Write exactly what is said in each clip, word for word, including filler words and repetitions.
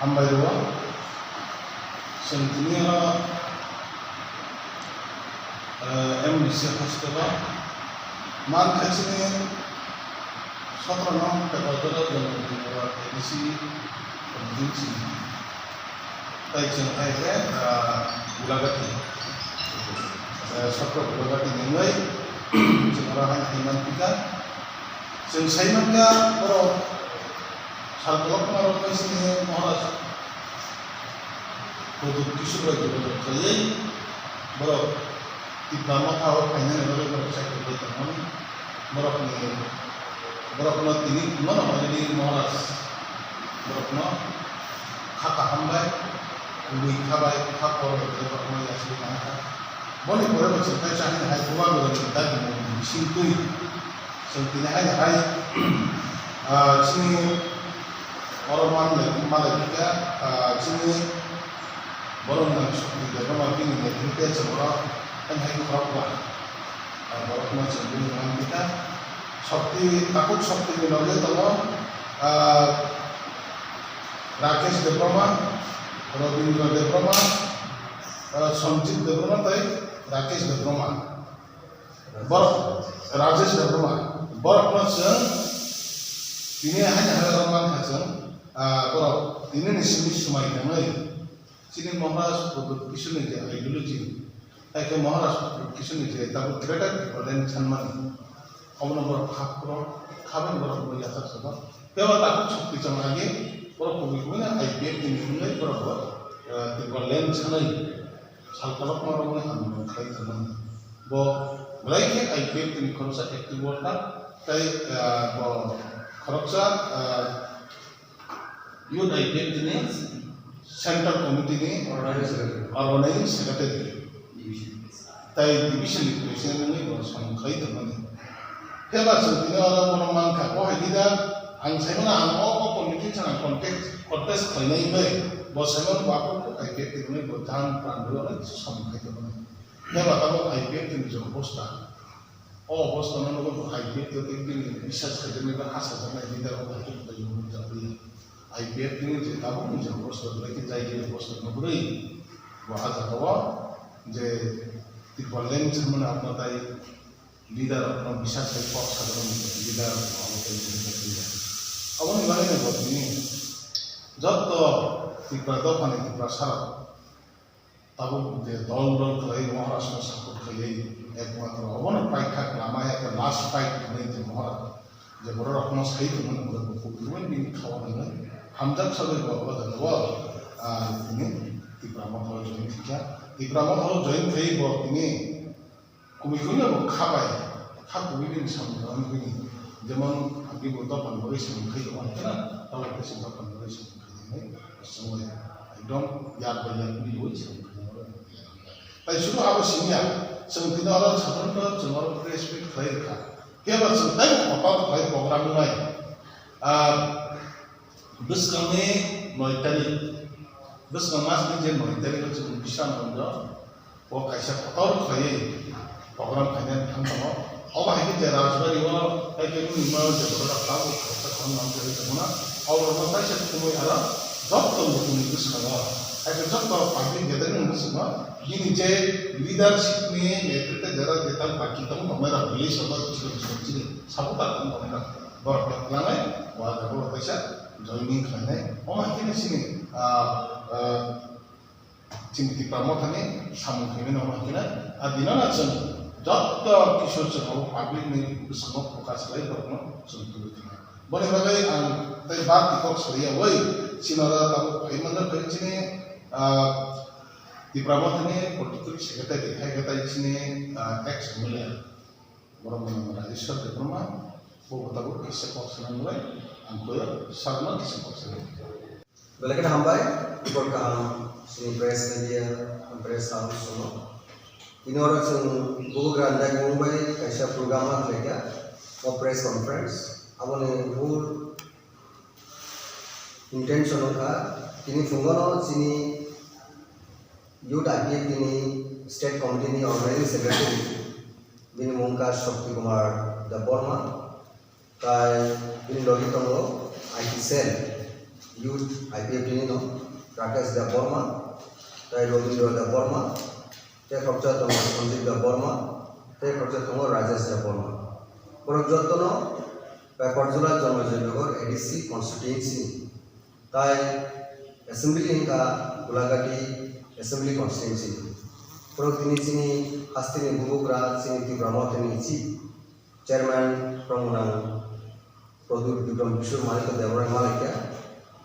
Hambai rwo. Chwng tini o, eh, M D C hostel o man khe chini sotro nong Kotaltala Janmati A D C meeting sini. Tai chwng hai khe, ah, Gulagati. Eh, sotro Gulagati ni wngwi chwng oro hai hai man phi kha. Chwng sai man kha borok sal kolokma rok bai sini Maharaj Pradyut Kishore bai jogajog khaiwi borok Tipra Motha o phainani bagwi borok chai tongwi tongmani. Borokni, borokno tini phunukno already Maharaj borokno kha kaham bai, kubui kha bai, kha kor bai borokno yachwi tongkha. Boni pore bo chwng kaisa haino hai bubagrani dagimung bising twi chwng tini haino hai, ah, chini oro manlai, manlai kha, ah, chini borok nang Shakti Debbarma bini netrite chwng oro haino hai khorokba. Ah, borokno chwng bini man kha. Shakti, takhuk Shakti ni loge tongo, ah, Rakesh Debbarma, Rabindra Debbarma, ah, Sanjit Debbarma tei Rakesh Debbarma. Borok, Rajesh Debbarma. Borokno chwng tini haino hai oro man kha chwng, ah, borok tini ni simi swmai tangwi. Chini Maharaj Pradyut Kishore ni je ideology, hai khe Maharaj Pradyut Kishore ni je tabuk Greater Tipraland sanmani, obono borok kha phuru, kha bai borok bo yachak sabo. Tei o takhuk Shakti chwng agi borok kubui kubui no I P F T ni wngwi borok bo, eh, Tipraland sanai sal kolokma rokni hamjakmung khlai tongmani. Bo belai khe I P F T ni khoroksa active worker tei, eh, bo khoroksa, eh, Youth I P F T ni Central Committee ni Organizing Secretary. Organizing Secretary. Division. Tai division ni president wngwi bo samung khai tongmani. Phiya ba chwng tini oro bono mankha, bo hai leader, ang saimano ang o, o committee chwng ang contest, contest khlainai bai, bo saimano bo aphuru kok I P F T ni bo jang pran rwui oro kisa samung khai tongmani. Phiya ba tabuk I P F T ni je obostha, o obostha no nogo I P F T tei bini bisas khaijak nai ba achajaknai leader o hai khe phai nukjakliya. I P F T ni je tabuk ni je obostha belai khe jai jai obostha no kwrwi. Bo ah jaga o je Tipraland samani abo tai leader rok no bisas khai kok sajak nai leader rok abo tai nukjakliya. Aboni bagwi no bo tini jotto Tipra dopha ni Tiprasa rok tabuk je dol dol khlai Maharaj no support khlaiwi ekmatro obono paithak lama ya khe last fight hwnwi je Maharaj je borok rokno sai tongmani borok bo kubui kubui bini kha o nangwi hamjak sagwi bo o jaga o, ah, tini Tipra Motha o join khaikha. Tipra Motha o join khai bo tini kubui kubui no bo kha bai, kha kubui bini samung tangmani bini, jemon agi bo dophan bagwi samung khai tongmani kheno, tabuk khe se dophan bagwi samung khai tongmani. Chwng ekdom yak bai yak ni ui chwng khna bai. Tai sudu abo simi ya, chwng tini oro sadharanto chwng oro press meet khlai rwkha. Phiya ba chwng tei kotor khlai program wngnai. Ah, bwskangni noi tarik, bwskang masni je noi tarik o chwng bisa mondo. O kaisa kotor khlaiwi program khainani thang tongo. Obo hai khe je Rajbari o hai khe nini mano je borok rok tabuk khaisa khoroknwi tongmani. Obo rokno kaisa thumwi aro joto nukungni bwskango hai khe joto public gathering ni bwskango bini je leadership ni netrite jera jetal baki tong tongnai rok village rok chini chini chini supporter tong tongnai rok borok rok twlangnai o jaga o kaisa joining khlainai. Omo hai khe chini, ah, ah, Chini Tipra Mothani samung khaimani omo hai kheno, a dino no chwng joto kisu chwng abo public ni bwskango focus khlai borokno chwng tubui thangna. Boni bagwi ang tei bak tikok saliya oi, chini oro tabuk phai manjak phai chini, ah, Tipra Mothani political secretary hai khe tai chini, ah, ex M L A borok mwnang Rajeshwar Debbarma, bo tabuk kisa kok sanani bai ang koi o sakno kisa kok sanani. Belai kheno hambai, report kaham, chini press media, press house sono. Tini oro chwng bubagra ni dagimung bai kaisa program ma khlaikha, o press conference. Aboni mul intention wngkha, tini phungo no chini Youth I P F T ni State Committee ni Organizing Secretary, bini mung wngkha Shakti Kumar Debbarma. Tai bini logi tongo I T cell. Youth I P F T ni no Rakesh Debbarma, tei Robindra Debbarma, tei khoroksa tongo Sanjib Debbarma, tei khoroksa tongo Rajesh Debbarma. Borok jotono Pakarjala Janmajoi Nagar A D C constituency, tei assembly wngkha Gulagati assembly constituency. Borok tini chini hasteni bubagra, chini Tipra Mothani chief chairman Pramodang Pradyut Bikram Kishore Manikya Debbarma malaikha.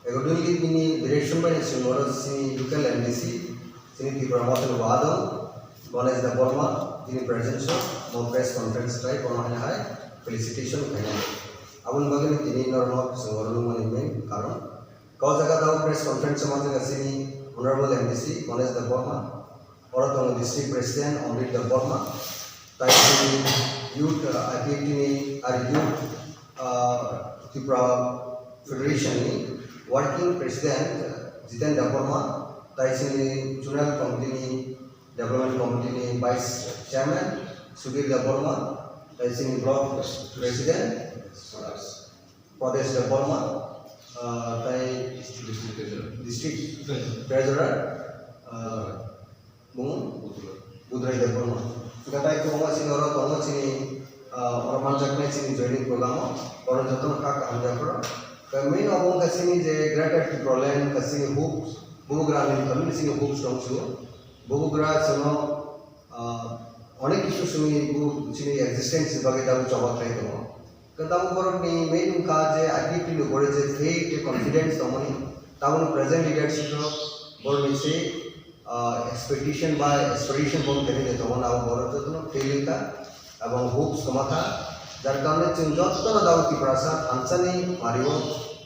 Accordingly, bini direction bai chwng oro chini local M D C, chini Tipra Mothani bo adong, Ganesh Debbarma, bini presence o bo press conference khai, bono haino hai felicitation khainai. Aboni bagwi tini norokno chwng oro nukmani main karon. O jaga o press conference o manjak chini Honorable M D C Ganesh Debbarma, oro tongo District President Amrit Debbarma, tai chini youth, uh, I P F T ni, ar youth, uh, Tripura Federation ni Working President, uh, Jiten Debbarma, tai chini Zonal Committee ni, Development Committee ni Vice Chairman Sudhir Debbarma, tai chini Block President Pradesh Debbarma, ah, tai District Treasurer, ah, bung Budrai Debbarma. Hingke tai kwbangma chini oro tongo chini, ah, oro manjaknai chini joining program o, oro jotono kha kaham japhuru. Main obo wngkha chini je Greater Tipraland wngkha chini hopes, bubagra ni thani chini hopes tong chu. Bubagra chwngno, ah, onek kisu chini bu chini existence ni bagwi tabuk choba khlai tongo. Kwtal borokni main wngkha je I P F T ni upore je faith tei confidence tongmani, tabukni present leadership rok borokni se, ah, expectation bai aspiration bo tebini tongo, abo borok jotono fail wngkha, aboni hopes kwma kha, jar karone chwng jotono tabuk Tiprasa thansani mario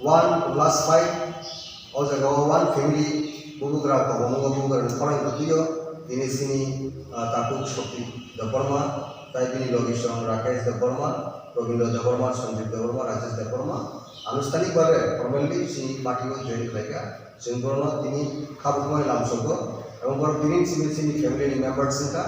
one last fight, o jaga o one family, bubagra kobomungo bubagrani khorang kwtwio, tini sini, ah, takhuk Shakti Debbarma, tai bini logi song Rakesh Debbarma, Robindra Debbarma, Sanjib Debbarma, Rajesh Debbarma, anustanik bhabe formally chini party o join khlaikha. Chwng borokno tini khabukmani lamsogo, abo borok tini chini, chini family ni members wngkha.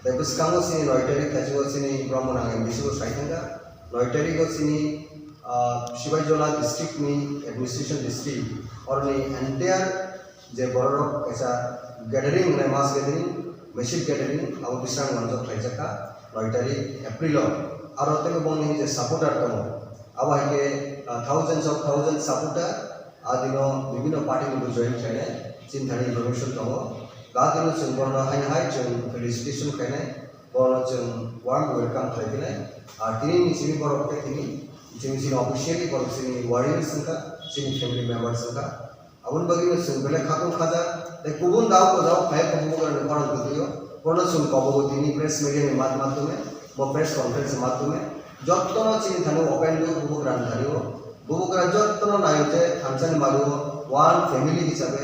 Tei bwskango chini noi tarik thaichungo chini Brahmanang M D C o sai thangkha. Noi tarik o chini, ah, Sibaijala district ni administration district, oroni entire je bororok kaisa gathering hwnwi mass gathering, massive gathering, abo bwskango manjak khlaijakha noi tarik April o. Aro teibo bongni je supporter tongo, abo hai khe, ah, thousands of thousands supporter, a dino bibhinno party ni bo join khlainai, chini thani information tongo. Ga dino chwng bono haino hai chwng felicitation khlainai, bono chwng warm welcome khlai phinai. Ar tini ni simi borok khe tini chini, chini officially borok chini warriors wngkha, chini family members wngkha. Aboni bagwi no chwng belai khatung khaja, tei kubun dao kwjao phai khe bubagrani khorang kwtwio, bono chwng kobogo tini press media ni mat-, madhyome, bo press conference ni madhyome, jottono chini thani open do bubagrani thani o, bubagra jottono naio je thansani mario one family hisabe,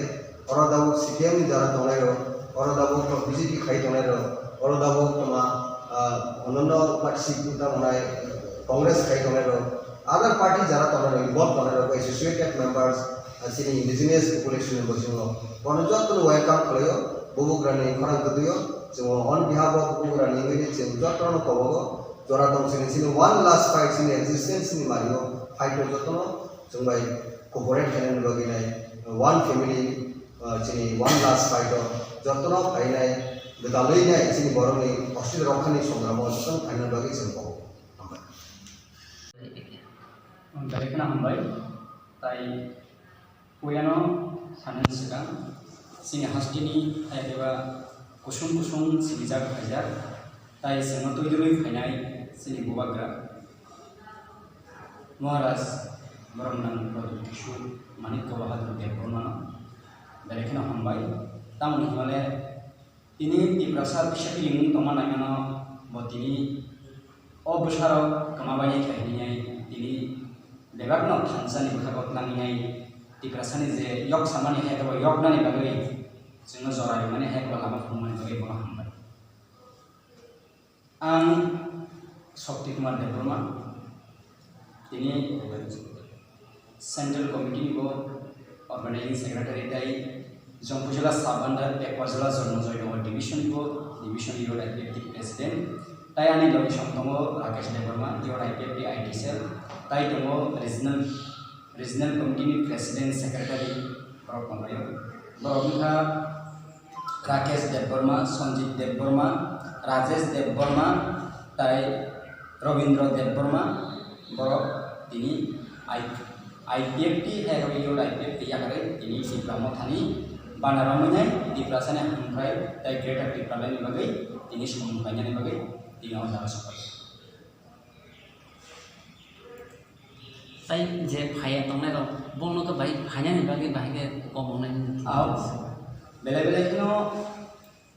oro tabuk C P M ni jara tongnai rok, oro tabuk B J P khai tongnai rok, oro tabuk toma, ah, ononno party tamo nai Congress khai tongnai rok, other party jara tongnai rok, involve tongnai rok, associated members, ah, chini indigenous population ni bisingo, bono jotono welcome khlaio, bubagrani khorang kwtwio, chwng on behalf of bubagrani wngwi chwng jotono kobogo, jora tong chini, chini one last fight chini existence ni mario fight o jotono chwng bai cooperate khainani bagwi nai one family, ah, chini one last fight o jotono phainai gwdalwi nai chini borokni osita rokhani songramo jotono phainani bagwi chwng kobogo. Hambai. Belai kheno hambai. Tai puilano sanani swkang, chini hasteni hai khe ba kusung kusung sinijak phaijak, tai chwngno twi dwlwi phainai chini bubagra Maharaj Brahmanang Pradyut Kishore Manikya Bahadur Debbarmano belai kheno hambai. Tamoni hwnmale tini Tiprasa bisa kiring tongma naimano bo tini o bwsarok kwma bai khe hinwi tini bebakno thansa ni bwkhago tlangnai Tiprasa ni je yok samani hai khe bo yok nani bagwi chwngno jora rimani hai khe bo lama phunukmani bagwi bono hambai. Ang Shakti Kumar Debbarma, tini Central Committee ni bo Organizing Secretary tei Jongpujala Sub Under Pakarjala Janmajoi Division ni bo Division Youth I P F T President, tai ani logi song tongo Rakesh Debbarma, Youth I P F T I T Cell, tai tongo Regional Regional Committee ni President, Secretary borok tonglaio. Borok wngkha Rakesh Debbarma, Sanjit Debbarma, Rajesh Debbarma, tai Robindra Debbarma. Borok tini I-, I P F T, hai rok youth I P F T yakarwi tini Tipra Mothani bana romwinai Tiprasani hamkrai tai Greater Tipraland ni bagwi tini samung khlainani bagwi tini o jaga sophai. Tai je phaiya tongnai rok, bono khe bai phainani bagwi bahai khe kok wngnai. Au. Belai belai kheno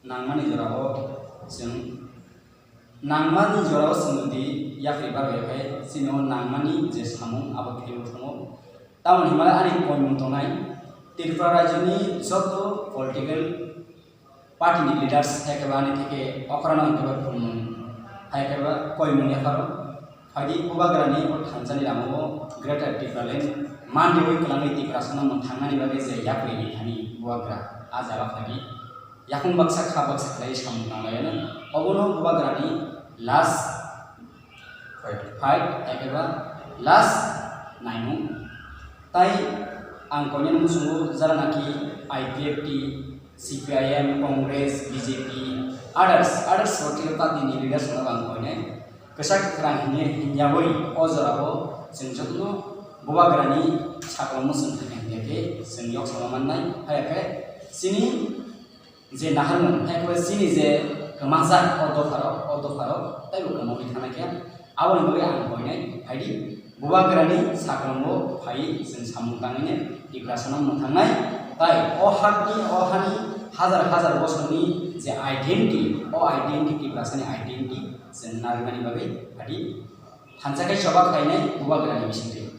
nangmani jorao chwng, nangmani jorao chwng jodi yapri barwi khe chini o nangmani je samung abo philwi thango. Tamoni hwnba ani koimung tongnai Tripura rajyoni joto political party ni leaders, hai khe ba ani theke okrano hwnkhe ba khulumung, hai khe ba koimung yapharo. Phaidi Bubagrani o thansani lamao Greater Tipraland mandiwi kwlangwi Tiprasano mwthangnani bagwi je yapri ni thani Bubagra a jaga phaidi. Yakung baksa kha baksa khlai samung tanglaiano. Obono Bubagrani last fight, hai khe ba last naimung. Tai ang koinani muchungo jara naki I P F T, C P I M, Congress, B J P, others, others political party ni leaders no ang koinai. Kwchak kwkhrang hinwi hinyawi o jorao chwng jotono Bubagrani sakolmo chwng thangkha hinkhe chwng yok sama mannai. Hai khe chini je naharmung, hai khe chini je kwmajak o dopharok, o dopharok taibo kwmagwi thangnaikha. Aboni bagwi ang koinai phaidi Bubagrani sakolmo phaiwi chwng samung tangwini Tiprasano mwthangnai. Tai o hakni, o hani hazar hazar bosorni je identity, o identity, Tiprasani identity chwng narwknani bagwi phaidi thansa khe choba khlainai Bubagrani bisingtwi.